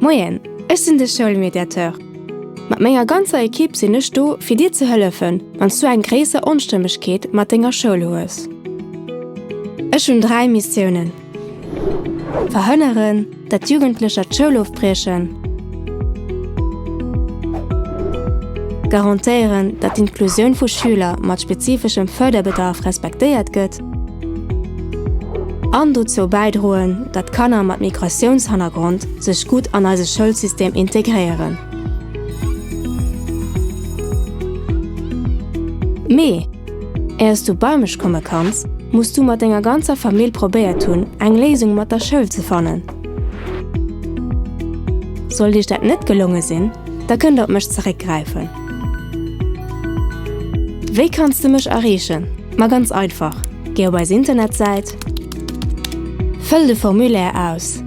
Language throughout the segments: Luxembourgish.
Moien, ech sinn de Schoulmediateur. Mat menger ganzer Ekipp sinn ech do, fir dir ze hëllefen, wann s du eng gréisser Onstëmmegkeet mat denger Schoul hues. Ech hunn 3 Missiounen, Verhënneren, datt Jugendlecher d'Schoul ofbriechen, Garantéieren, datt d'Inklusioun vu Schüler mat spezifeschem Fërderbedarf respektéiert gëtt an dozou bäidroen, datt Kanner mat Migratiounshannergrond sech gutt an eise Schoulsystem integréieren. Mee éiers du bei mech komme kanns, muss du mat denger ganzer Famill probéiert hunn, eng Léisung mat der Schoul ze fannen. Sollt iech dat net gelonge sinn, da kënnt der op mech zeréckgräifen. Wéi kanns de mech erreechen? Ma ganz einfach, géi op eis Internetsäit, fëll de Formulaire aus.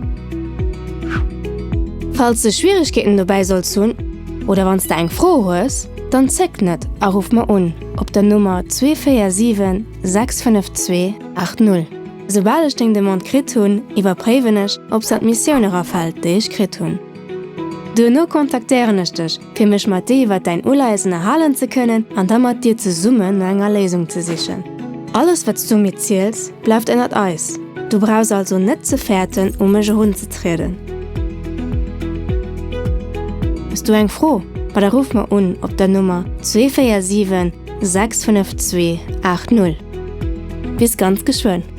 Falls de Schwieregkeeten dobäi solls hunn oder wann s de eng Fro hues, dann zéck net a ruff mer un op der Nummer 247 652 80. Soubal ech deng Demande kritt hunn, iwwerpréiwen ech, ob se an d'Missioun erafält, déi ech kritt hunn. Duerno kontaktéieren ech dech, fir mech mat dir iwwer däin Uleies ënnerhalen ze kënnen an da mat dir zesummen no enger Léisung ze sichen. Alles wat s du mir ziels, bleift ënnert eis. Du brauchs also net ze fäerten, u mech erunzetrieden. Hues du eng Fro? Ma da ruff mer un op der Nummer 247 652 80. Bis ganz geschwënn!